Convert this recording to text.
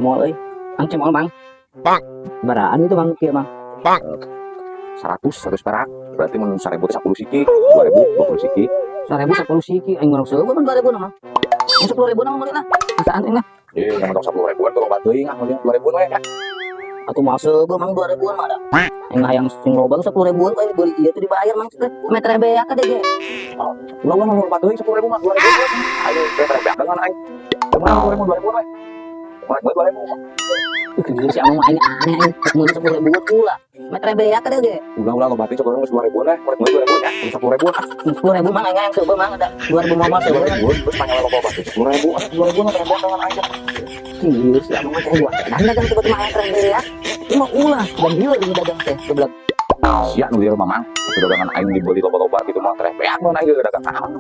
Cimol euy. Mang, cimol, Mang. Baraan itu, Mang, kieu, Mang? 100, 100 perak. Berarti mun 1000 teh 10 siki, 2000 20 siki. 1000 10 siki, aing mah seueur mun 2000 mah. Mun 10.000 mah meuli lah. Masaan aing lah. Eh, yang mentok 10 ribuan tuh loba teuing ah, meuli 2000 we ya. Atuh mah seueur, Mang, 2000-an mah ada. Aing hayang sing loba 10 ribuan kok beli ieu tuh dibayar, Mang, teh. Meter beak ka ge. Ulah, ulah, loba teuing 10 ribu mah, 2000 we. Ayo teh beak dengan aing. Kumaha 10 ribu 2000 we? Kumaha 2000? Ih, si Amang mah aing aneh aing. Mun 10 ribuan ulah. Meter beak ka ge. Ulah, ulah, loba teuing 10 ribu 2000 we. Meuli 2000 ya. 10 ribu ah. 10 ribu, Mang, aing hayang seueur, Mang, ada 2000 mah seueur. 2000 terus panggil loba teuing 10 ribu ah, 2000 mah teh dengan aing. Iya, si Amang mah teh gua. Dan dagang tiba-tiba hayang teh beak. Ieu mah ulah dan lieur ini dagang teh goblok. Sia nu lieur, Mamang. Itu dagangan aing dibeli loba-loba gitu mah teh beak mun aing dagang naon.